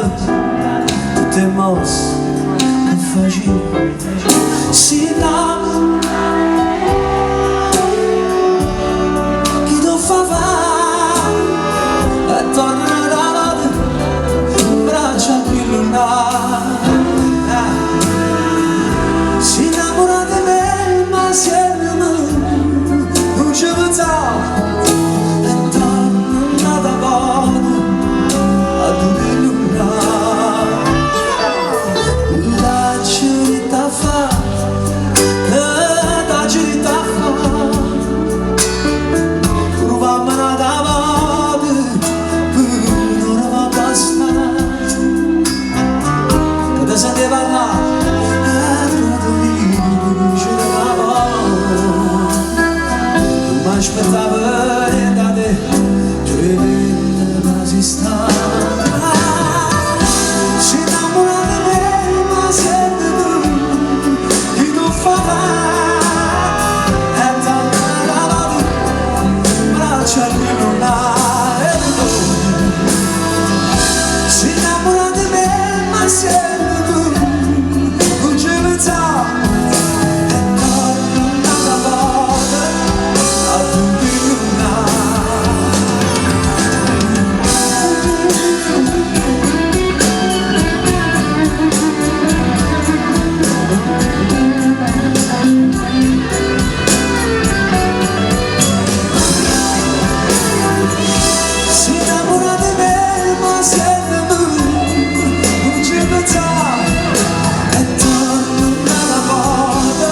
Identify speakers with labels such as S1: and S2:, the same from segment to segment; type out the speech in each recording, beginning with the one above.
S1: Tutt' 'e mosse che facive Si no chi t' 'o fa fa E torna n'ata vota 'mbraccio a chillu llà Si 'nnammurata 'e me ma siente a me nun ce penzà E torna n'ata vota addu chillu llà L'aggio ditto a fa T'aggio ditto a fa Pruvamme n'ata vota Pe n'ora va basta Che te sente parlà E tu dicere ca po' Nun m'aspettavo niente 'a te Tremendo ma si sta Si 'nnammurata 'e me ma siente tu chi t' 'o fa fa E torna n'ata vota 'mbraccio a chillu llà e tu Si 'nnammurata 'e me ma siente tu nun ce penzà E torna n'ata vota addu chillu llà. Si 'nnammurata 'e me ma siente tu nun ce penzà E torna n'ata vota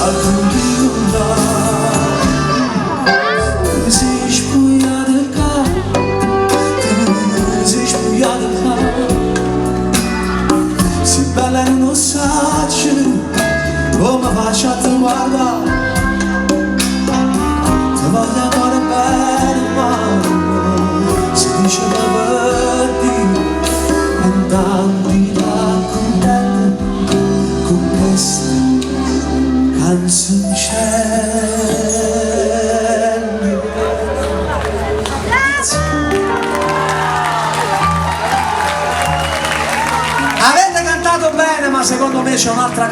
S1: addu chillu llà. Te si spugliata ccà, te si spugliata ccà Si bella e nun 'o saccio come faccio a te guardà Te voglio ancora bene ma si dice che per dire intanto t'accuntento con questa canzoncella. Grazie.
S2: Avete cantato bene, ma secondo me c'è un'altra